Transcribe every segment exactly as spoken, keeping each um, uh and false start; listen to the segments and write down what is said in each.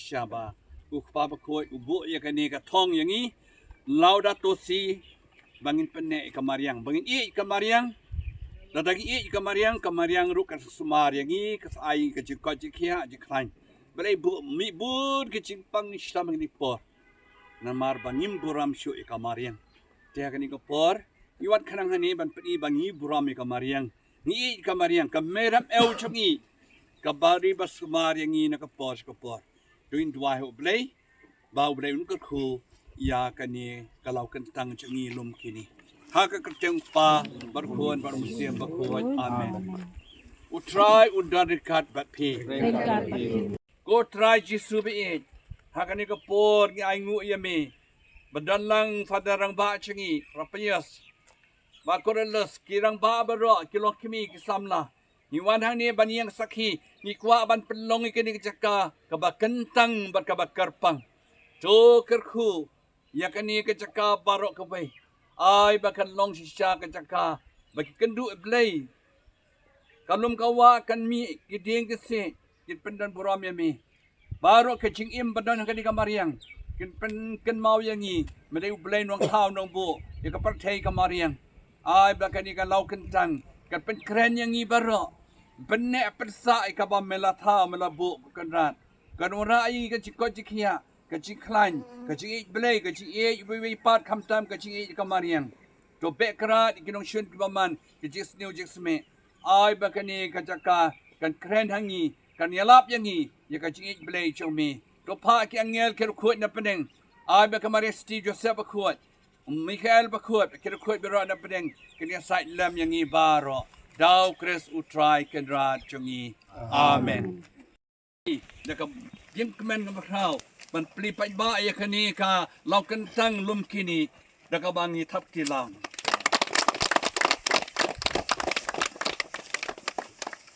Shaba. U Kpa Bakhuid u buh ïa kane ka thong ïa ngi. Laudato si, ba ngin pynneh ïa ka mariang, ba ngin ïeit ïa ka mariang. Lada ngi ïeit ïa ka mariang, ka mariang ruh kan sumar ïa ngi, ka sa ai ka jingkoit jingkhiah jingkhlaiñ. Balei buh mih bun ka jingpang sha ma ngi por. Namar ba ngim burom shuh ïa ka mariang. Te ha kane ka por, ngi wan khnang hangne ban pyni ba ngi burom ïa ka mariang. Ngi ïeit ïa ka mariang, ka Mei Ramew jong ngi, kaba ri ba sumar ïa ngi na ka por sha ka por. To ngin duwai ha U Blei, ba U Blei un kyrkhu ïa kane ka lawkyntang jong ngi lum kine. Ha ka kyrteng U Kpa, bad U Khun, bad U Mynsiem Bakhuid. Amen. U Trai un don ryngkat bad phi. Ryngkat bad phi. Ko Trai Jisu ba ïeit, ha kane ka por ngi ainguh ïa me ba don lang Father rangbah jong ngi, Rapias, Bad Cornelius, ki rangbah baroh, ki longkmie, ki samla. Ngi wan hangne ban ïeng sakhi, ngi kwah ban pynlong ïa kane ka jaka kaba kyntang bad kaba kyrpang. To kyrkhu ïa kane ka jaka baroh kawei. Ai ba kan long shisha ka jaka ba ki kynduh ïa U Blei. Ka lum ka wah kan mih, ki dieng ki siej kin pyndon burom ïa me. Baroh ka jingim ba don ha kane ka mariang kin pynkynmaw ïa ngi, me dei U Blei Nongthaw Nongbuh ïa ka pyrthei ka mariang. Ai ba kane ka lawkyntang kan pynkren ïa ngi baroh. Pynneh pynsah ïa kaba me la thaw me la buh, ko Kynrad. Kan wanrah ïa ngi ka jingkoit jingkhiah, ka jingkhlaiñ, ka jingïeit Blei, ka jingïeit uwei uwei pat, khamtam ka jingïeit ka mariang. To beh krad ïa ki nongshun ki bymman, ki jingsniew jingsmeh. Ai ba kane ka jaka kan kren ha ngi, kan ïalap ïa ngi ïa ka jingïeit Blei jong me. To phah ki angel ki riewkhuid na pdeng. Ai ba ka Maria Theisotti, Joseph Bakhuid, Michael Bakhuid, ki riewkhuid baroh na pdeng kin ïasaid lem ïa ngi baroh. Da U Khrist U Trai Kynrad jong ngi. Amen. Da ka jingkmen kaba khraw ban plie paidbah ïa kane ka lawkyntang lum kine, da kaba ngi thap kti lang.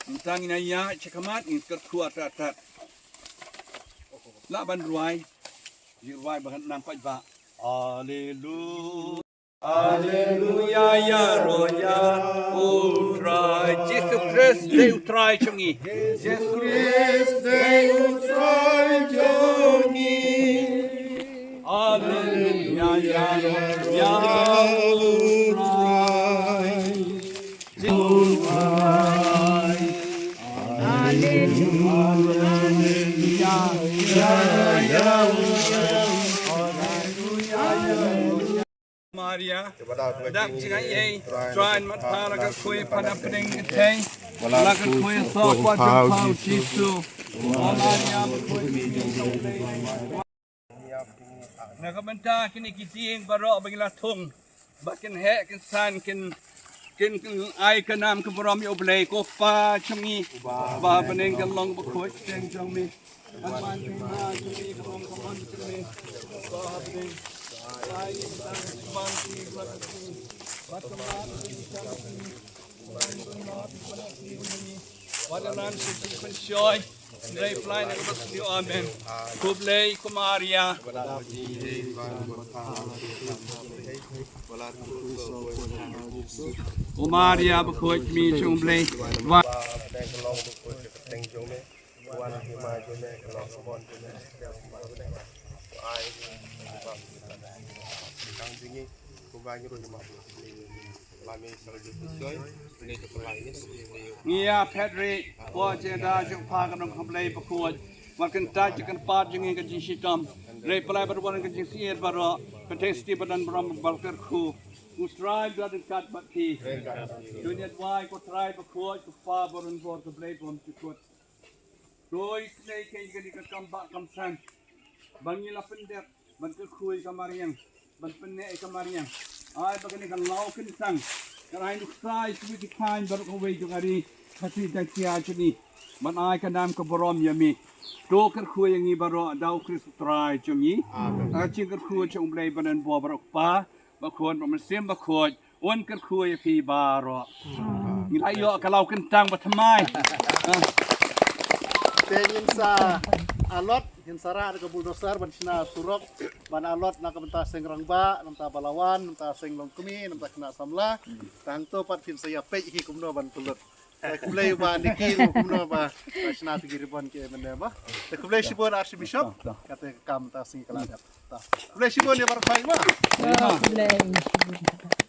Nangta ngin ïa ïaid shakhmat, ngin kyrkhu artattat. Lah ban rwai, ngin rwai ba nang paidbah. Alleluia. Alleluia, ïaroh ïa U Trai. Jisu Khrist dei U Trai jong ngi. Jisu Khrist dei U Trai jong ngi. Alleluia, ïaroh ïa U Trai. U Trai. Alleluia, ïaroh ïa U Trai. Maria, dak jingaiei, Trai mat pha la kyrkhu ïa pha na pdeng kynthei, la kyrkhu ïa soh pha jong pha u Jisu. O Maria, na ka bynta kine ki dieng baroh ba ngi la thung, ba kin heh kin san, kin, kin, kin ai ka nam ka burom ïa U Blei, ko Pa jong ngi ba ha bneng, kan long bakhuid ka kyrteng jong me. Amen. Khublei ko Maria. Ko Maria bakhuid, kmie jong U Blei. Ngi ïa phet ri, ko jingda jong pha ka nongkhamlei bakhuid. Wat kyntait jingkyrpad jong ngi ka jingshitom. Rei pynlait bad wan ka jingsyier baroh. Pynthei stie ba don burom bad kyrkhu. U Trai ba don ryngkat bad phi. To ngin ïa duwai, ko Trai bakhuid, ko Pa ba don bor, ko Blei bymjukut. To isynei kein kane ka kam ba kam san ba ngi la pyndep ban kyrkhu ïa ka mariang, ban pynneh ïa ka mariang. Ai ba kane ka lawkyntang kan ai nuksa ïa kiwei ki thaiñ baroh kawei jong ka ri, ka ri Jaintia jong ngi, ban ai ka nam ka burom ïa me. To kyrkhu ïa ngi baroh da U Khrist U Trai jong ngi. Amen. Ka jingkyrkhu jong U Blei ba don bor baroh, Pa, Bakhuid, Mynsiem Bakhuid, un kyrkhu ïa phi baroh. Ngi la ïoh ka lawkyntang ba thymmai. Te ngin sa allot, ngin sa rah da ka bulldozer ban shna surok, ban allot na ka bynta seng rangbah, na ka bynta ba la wan, na ka bynta seng longkmie, na ka bynta khynnah samla. Te hangto pat phin sa ïa peit hi kumno ban pynlut. Khublei ba Nicky, kumno ba shna phi ki ribbon ki mynne ba. Khublei shibun Archbishop. Kata ka kam ta sngi ka la dep. Khublei shibun ïa baroh ba.